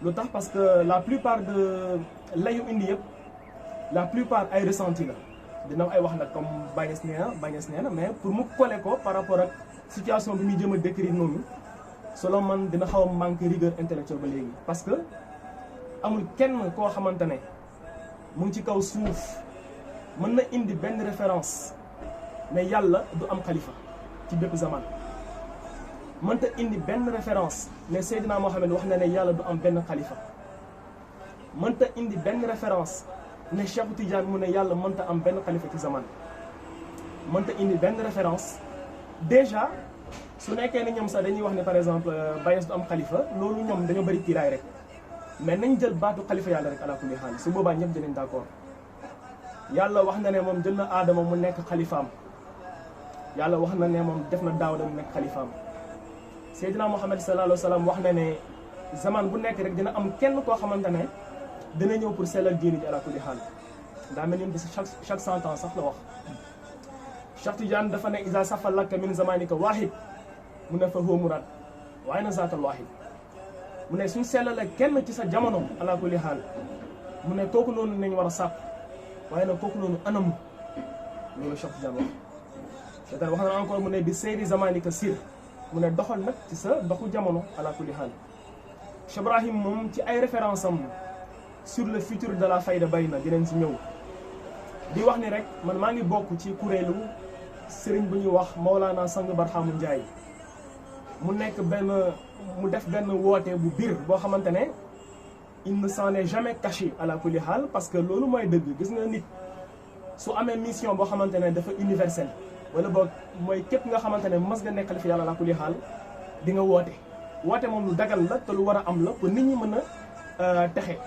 lu tax parce que la plupart de layu indi yëpp la plupart ay ressenti la dina ay wax nag comme Bagnès nee na mais pour mu coller ko par rapport ak situation bi muy jëm a décrire noonu selon man dina xaw a manqué rigueur intellectuelle ba léegi parce que amul kenn koo xamante ne mu ngi ci kaw suuf mën na indi benn référence ne yàlla du am xalifa ci bépp zaman mënta indi benn référence ne Seydina Mohamed wax na ne yàlla du am benn xalifa mënta indi benn référence ne Cheikh Tidiane mu ne yàlla mënta am benn xalifa ci zaman mënta indi benn référence déjà su nekkee ne ñoom sax dañuy wax ne par exemple Bagnès du am xalifa loolu ñoom dañoo bëri kiiraay rek mais nañ jël baatu xalifa yàlla rek ala kulli xaal su boobaa ñëpp dinañ d'accord yàlla wax na ne moom jël na aadama mu nekk xalifaam yàlla wax na ne moom def na daawda mu nekk xalifaam Seydina Muhammad sallallahu alayhi wa sallam wax na ne zaman bu nekk rek dina am kenn koo xamante ne dina ñëw pour sellal diini ji ala kulli xaal daa mel ni chaque 100 ans sax la wax Cheikh Tidiane dafa ne isa safa laka min zamanika waahid mu ne fa huwa murad waaye na zaatal waahid mu ne suñ sellale kenn ci sa jamono ala kulli xaal mu ne kooku noonu nañ war a sàpp waaye nag kooku noonu anam loolu Cheikh Tidiane wax c'est-à-dire wax na encore mu ne bi seyri zamanika sir mu ne doxal nag ci sa doxu jamono ala kulli xaal Cheikh Ibrahim moom ci ay référence am sur le futur de la fayda bari na dinañ si ñëw di wax ni rek man maa ngi bokk ci kuréelu sëriñ bu ñuy wax Maolana Sang Barhamu Ndiaye mu nekk mu def benn woote bu biir boo xamante ne il ne s'en est jamais caché à la kulli xaal parce que loolu mooy dëgg gis nga nit su amee mission boo xamante ne dafa universelle wala boog mooy képp nga xamante ne mas nga nekkal fi yàlla à la kulli xaal di nga woote moom lu dagal la te lu war a am la pour nit ñi mën a texe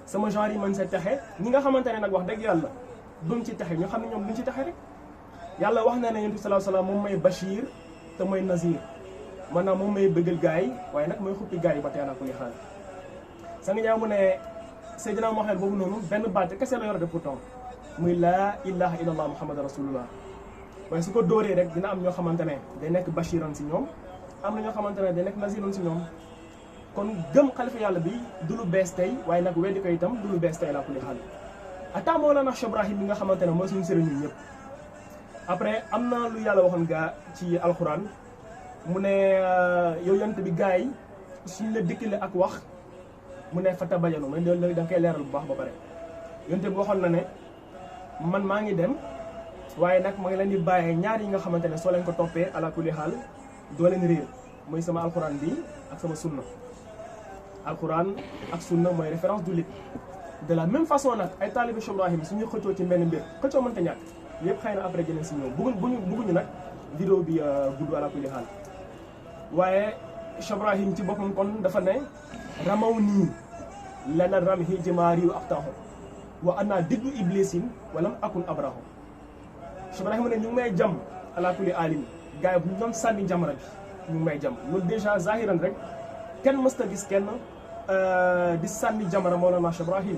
sama genre yi mën sa texe ñi nga xamante ne nag wax dëgg yàlla duñ ci texe ñu xam ne ñoom duñ ci texe rek yàlla wax na ne yonent bi sallallahu alayhi wasallam moom mooy Bachir te mooy Nazir maanaam moom may bëggal gars yi waaye nag mooy xuppi gars yi ba tey ala kulli xaal sa nga ñaaw mu ne Seydina Mohamed boobu noonu benn baat kese la yor de pourtant muy laa ilaha illallah muhammad rasulullah waaye su ko dóoree rek dina am ñoo xamante ne day nekk Bachiran si ñoom am na ñoo xamante ne day nekk Naziran si ñoom kon gëm xalifa yàlla bi du lu bees tey waaye nag weddi ko itam du lu bees tey ala kulli xaal ata Mawlana Cheikh Ibrahim bi nga xamante ne mooy suñu sëriñ ñun ñëpp après am na lu yàlla waxoon gaa ci alxuraan mu ne yow yonent bi gars yi suñ la dikkale ak wax mu ne fa tabayanu mais loolu da nga koy leeral bu baax ba pare yonent bi waxoon na ne man maa ngi dem waaye nag ma ngi leen di bàyyee ñaar yi nga xamante ne soo leen ko toppee ala kulli xaal doo leen réer mooy sama alxuraan bi ak sama sunna alxuraan ak sunna mooy référence du lit de la même façon nag ay taalibe Cheikh Ibrahim suñuy xëccoo ci benn mbir xëccoo mënta ñàkk yëpp xëy na après jëleen si ñoom bugguñu nag vidéo bi gudd ala kulli xaal waaye Cheikh Ibrahim ci boppam kon dafa ne ramaw nii lana ram hi jimaari yu abtahu wa ana diggu iblisin walam akun abrahu Cheikh Ibrahim ne ñu ngi may jam ala kulli alim gars yi bu ñu doon sànni jamra bi ñu ngi may jam loolu déjà zahiran rek kenn mësta gis kenn di sànni jamra Mawlana Cheikh Ibrahim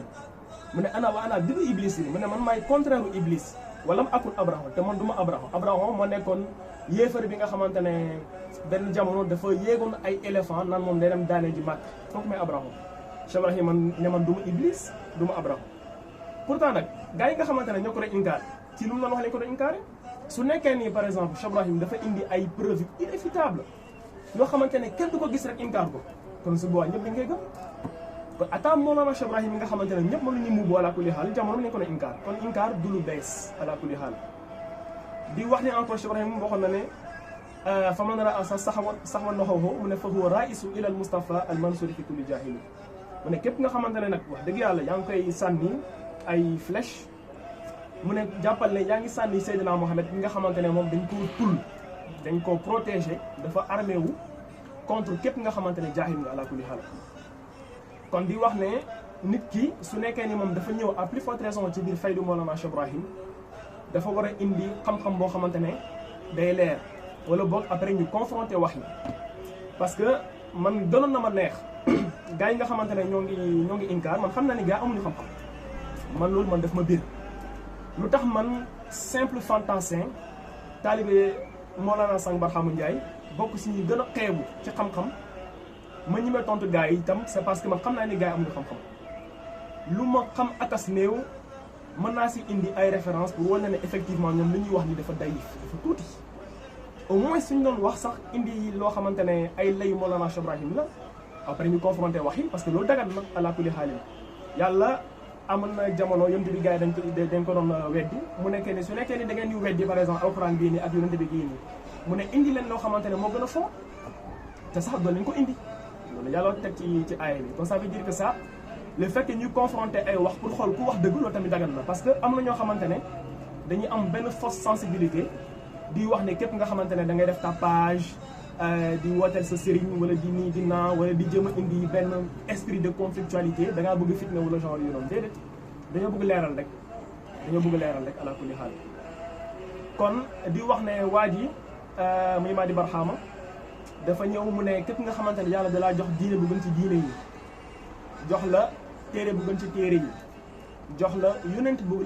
mu ne ana diggu iblisin mu ne man maay contraire u iblis walam akun abrahu te man du ma abrahu moo nekkoon yéefar bi nga xamante ne benn jamono dafa yéegoon ay éléphant naan moom day dem daane ji màkk kooku may abrahu Cheikh Ibrahim man ne man du ma iblis du ma abrahu pourtant nag gars yi nga xamante ne ñoo ko doon inkaar ci lu mu doon wax lañ ko doon inkaare su nekkee nii par exemple Cheikh Ibrahim dafa indi ay preuves irréfutables yoo xamante ne kenn du ko gis rek inkaar ko kon su boobaa ñëpp dañ koy gëm kon atam Mawlana Cheikh Ibrahim yi nga xamante ne ñëpp mënuñu mubbu ala kulli xaal jamono nañ ko doon inkaar kon inkaar du lu bees ala kulli xaal di wax ne encore Cheikh Ibrahim waxoon na ne fa man raa sa saxwa noxowo mu ne fa huwa raisu ila al Mustafa al mansuri fi kulli jahili mu ne képp nga xamante ne nag wax dëgg yàlla yaa ngi koy sànni ay flèche mu ne jàppal ne yaa ngi sànni Seydina Mohamed bi nga xamante ne moom dañ koo protégé dafa armé wu contre képp nga xamante ne jaahil nga ala kulli xaal kon di wax ne nit ki su nekkee ni moom dafa ñëw à plus forte raison ci biir faydu Mawlana Cheikh Ibrahim dafa war a indi xam-xam boo xamante ne day leer wala boog après ñu confronté wax yi parce que man gënoon na ma neex gars yi nga xamante ne ñoo ngi inkaar man xam naa ni gars amuñu xam-xam man loolu man daf ma biir lu tax man simple fantassin taalibe Mawlana Sang Barhamu Ndiaye bokk si ñu gën a xeebu ci xam-xam ma ñi may tontu gars yi itam c'est parce que man xam naa ni gars yi amuñu xam-xam lu ma xam akas néew mën naa si indi ay références pour wane ne effectivement ñoom li ñuy wax ni dafa dayif dafa tuuti au moins suñ doon wax sax indi loo xamante ne ay layu Mawlana Cheikh Ibrahim la après ñu confronté wax yi parce que loolu dagan na ala kulli xaalin yàlla amoon na jamono yonent bi gars yi dañ ko doon weddi mu nekkee ni su nekkee ni da ngeen di weddi par exemple alxuraan bii nii ak yonent bi gii nii mu ne indi leen loo xamante ne moo gën a fort te sax doon leen ko indi loolu yàlla teg ci aaya bi donc ça veut dire que ça le fait que ñu confronté ay wax pour xool ku wax dëgg loolu tamit dagan na parce que am na ñoo xamante ne dañuy am benn fausse sensibilité di wax ne képp nga xamante ne da ngay def tapage di wooteel sa sëriñ wala di nii di naa wala di jëm a indi benn esprit de conflictualité da ngaa bëgg fitna wala genre yu noonu déedéet dañoo bëgg leeral rek ala kulli xaal kon di wax ne waa ji muy Madi Barhama dafa ñëw mu ne képp nga xamante ne yàlla dalaa jox diine bu gën ci diine yi jox la téere bu gën ci téere yi jox la yonent bu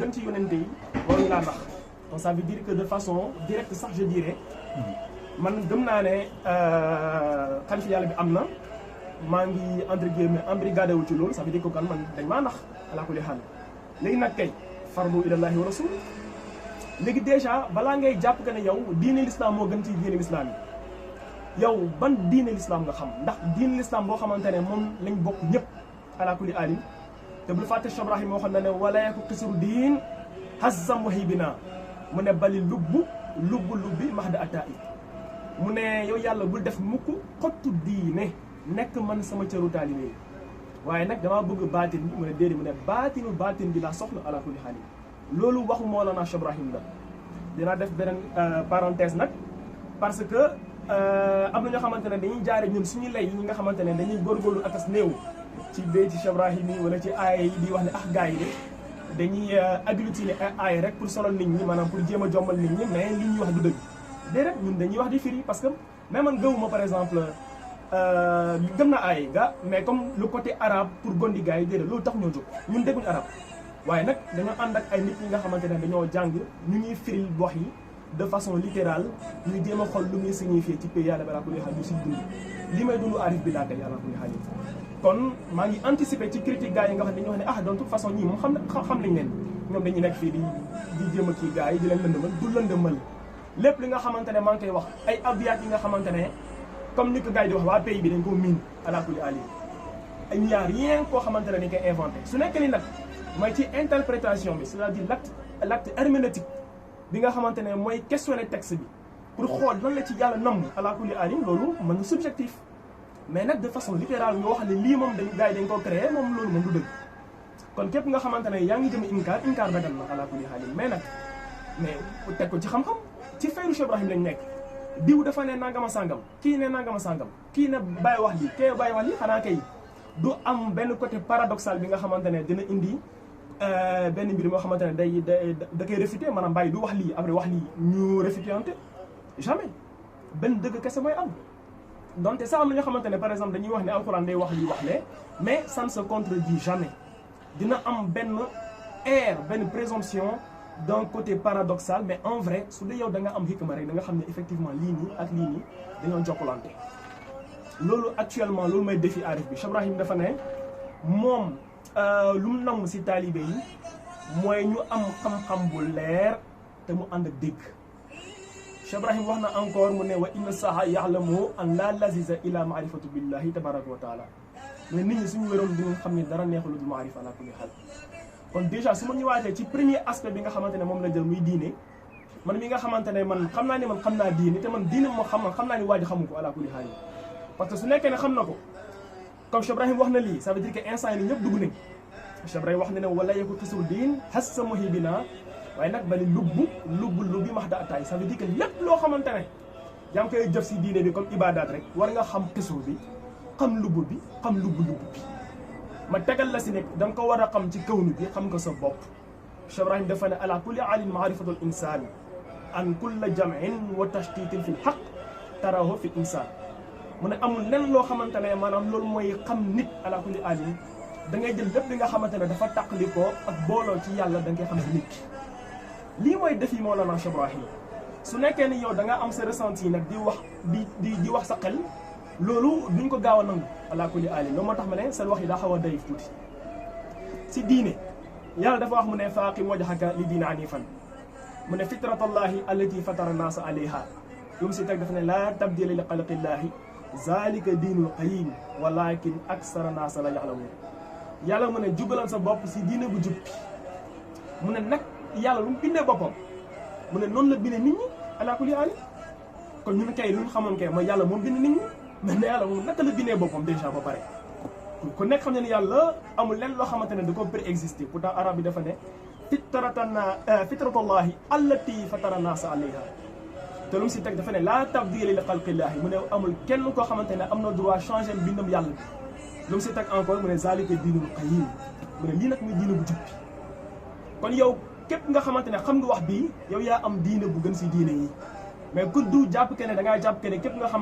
gën ci yonente yi waruñu laa ndax donc ça veut dire que de façon directe sax je dirais man gëm naa ne xalifa yàlla bi am na maa ngi entre guillemets embrigadé wul ci loolu ça veut dire que kan man dañ maa nax ala kulli xaal léegi nag kay fardu ilallahi wa rasul léegi dèjà balaa ngay jàpp que ne yow diine l'islam moo gën ci diine l'islam yi yow ban diine l'islam nga xam ndax diine l'islam boo xamante ne moom lañ bokk ñëpp ala kulli alim te bul fàtte Cheikh Ibrahim moo xam ne wala yaku xisru diin hazzam wahibina mu ne bali lubbi mahda ataa yi mu ne yow yàlla bul def mukk xottu diine nekk man sama cëru taalibe yi waaye nag damaa bëgg baatin bi mu ne déedéet mu ne baatin bi laa soxla ala kulli xaal loolu waxu Mawlana Cheikh Ibrahim la dinaa def beneen parenthèse nag parce que am na ñoo xamante ne dañuy jaare ñun suñu lay yi nga xamante ne dañuy góorgóorlu akas néew ci béyti Cheikh Ibrahim yi wala ci aaya yi di wax ne gars yi de dañuy agglutiner ay aaya rek pour solal nit ñi maanaam pour jéem a jommal nit ñi mais li ñuy wax du dëgg déedéet ñun dañuy wax di firi parce que même man gëwuma par exemple gëm na aaya ga mais comme le côté arabe pour gondi gars yi déedéet loolu tax ñoo jóg ñun dégguñu arabe waaye nag dañoo ànd ak ay nit ñi nga xamante ne dañoo jàng ñu ñuy firil wax yi de façon littérale ñuy jéem a xool lu muy signifié ci pays yàlla balaa kulli xaal ñu siy dund li may dund arif bi laa kay yàlla kulli xaal kon maa ngi anticiper ci critique gars yi nga xam ne dañoo wax ne de toute façon ñii moom xam nañ leen ñoom dañuy nekk fii di jéem a kii gars yi di leen lëndëmal du lëndëmal lépp li nga xamante ne maa ngi koy wax ay abiyat yi nga xamante ne comme ni ko gars yi di wax waa pays bi dañ koo miin ala kulli xaal ay ñaar rien koo xamante ne dañ koy inventé su nekk ni nag mooy ci interprétation bi c'est-à-dire l'acte herméneutique bi nga xamante ne mooy questionner texte bi pour xool lan la ci yàlla namm ala kulli alim loolu mën na subjectif mais nag de façon littérale nga wax ne lii moom gars yi dañ koo créé moom loolu moom du dëgg kon képp nga xamante ne yaa ngi jëm inkaar dagan na ala kulli alim mais nag mais teg ko ci xam-xam ci fayru Cheikh Ibrahim lañ nekk diw dafa ne nangama sàngam kii ne nangama sàngam kii ne bàyyi wax lii kee bàyyi wax lii xanaa kay du am benn côté paradoxal bi nga xamante ne dina indi benn mbir moo xamante ne da koy réfuté maanaam bàyyi du wax lii après wax lii ñu réfuté ante jamais benn dëgg kese mooy am donte sax am na ñoo xamante ne par exemple dañuy wax ne alxuraan day wax lii wax lee mais ça ne se contredit jamais dina am benn air benn présomption d'un côté paradoxal mais en vrai su dee yow da nga am hikma rek da nga xam ne effectivement lii nii ak lii nii dañoo jokkalante loolu actuellement loolu mooy défi arif bi Cheikh Ibrahim dafa ne moom lu mu namm si taalibe yi mooy ñu am xam-xam bu leer te mu ànd ak dégg Cheikh Ibrahim wax na encore mu ne wa inna saha yaxlamu an la laziza ila maarifatu billahi tabaraka wa taala mais nit ñi suñu wéroon dinañ xam ne dara neexul du maarifa ala kulli xaal kon déjà su ma ñëwaatee ci premier aspect bi nga xamante ne moom la jël muy diine man mi nga xamante ne man xam naa ne man xam naa diine te man diine moo xam naa ni waa ji xamu ko ala kulli xaal parce que su nekkee ne xam na ko comme Cheikh Ibrahim wax na lii ça veut dire que instant yi ñëpp dugg nañ Cheikh Ibrahim wax na ne wala yeku xisru diin has sa muhibina waaye nag bali lubbi max da ataay ça veut dire que lépp loo xamante ne yaa ngi koy jëf si diine bi comme ibadat rek war nga xam xisru bi xam lubbu bi xam lubbu bi ma tegal la si nekk da nga ko war a xam ci kawnu bi xam ko sa bopp Cheikh Ibrahim dafa ne ala kulli alin maarifatul insani an kulla jam'in wa tashtitin fi lxaq tarahu fi insan mu ne amul lenn loo xamante ne maanaam loolu mooy xam nit ala kulli alin da ngay jël lépp li nga xamante ne dafa tàqalikoo ak booloo ci yàlla da ngay xam si nit lii mooy défi Mawlana Cheikh Ibrahim su nekkee ni yow da nga am sa ressenti nag di wax sa xel loolu duñ ko gaaw a nangu ala kulli aali loolu moo tax ma ne seen wax yi daa xaw a dayif tuuti si diine yàlla dafa wax mu ne fa aqim wajhaka li diine hanifan mu ne fitratallahi allati fatara naasa alayha lu si teg dafa ne laa tabdila li xalqillahi zalika diinul qayyim walakin aksara naasa la ya'lamun yàlla mu ne jubalal sa bopp si diine bu jub mu ne nag yàlla lu mu bindee boppam mu ne noonu la bindee nit ñi ala kulli aali kon ñun kay lu ñu xamoon kay mooy yàlla moom bind nit ñi mais ne yàlla moom naka la bindee boppam déjà ba pare ku nekk xam ne ni yàlla amul lenn loo xamante ne da ko préexister pourtant arab bi dafa ne fitratallahi allati fatara naasa alayha te lu mu si teg dafa ne laa tabdila li xalqillahi mu ne amul kenn koo xamante ne am na droit changer mbindam yàlla bi lu mu si teg encore mu ne zalika diinul qayyim mu ne lii nag muy diine bu jub bi kon yow képp nga xamante ne xam nga wax bii yow yaa am diine bu gën si diine yi mais ku du jàpp ke ne da ngaa jàpp ke ne képp nga xam